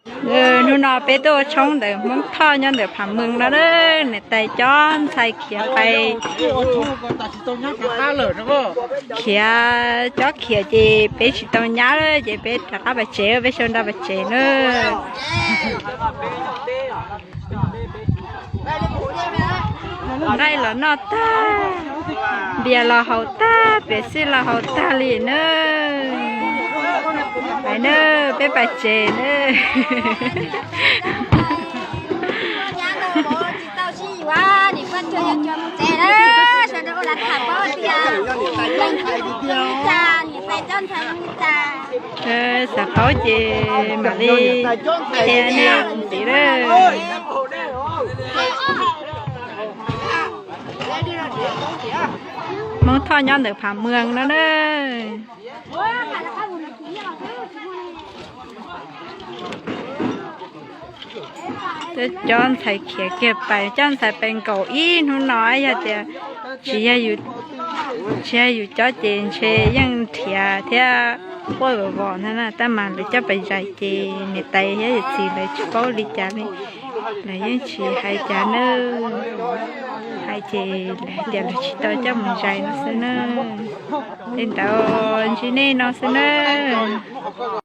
Hnub no peb tuaj ua tshoob ntawm Hmoob Thoj nyob ntawm Phav Mws no na, niam tais cov ntxhais khiav pais, khiav, cov khiav ces peb tsis tau nyab lawm ces peb rov qab pais tsev, peb sau nra pais tsev na. Nqaij los noj tag, npias los haus tag, piam xij los haus tag li na. Pais na, peb pais tsev na. Xav paub ces mam li qhia nej ntxiv lawm. Hmoob Thoj nyob ntawm Phav Mws no na. Cov ntxhais khiav kiag pais, cov ntxhais pais nkaum ib hnub no yog tias tsis yog yus, tsis yog yus cov ces ntshe yeej nrhiav thiab quaj vos vos ntag na, tab mas lawv coj pais zais ces niam tais thiab yawm txiv lawv tsis paub li cas li, lawv yeej tsis hais cas na. Hais ces lawv hais tias lawv tsis tau coj mus zais no xwb na. Li ntawd ntsib nej no xwb na.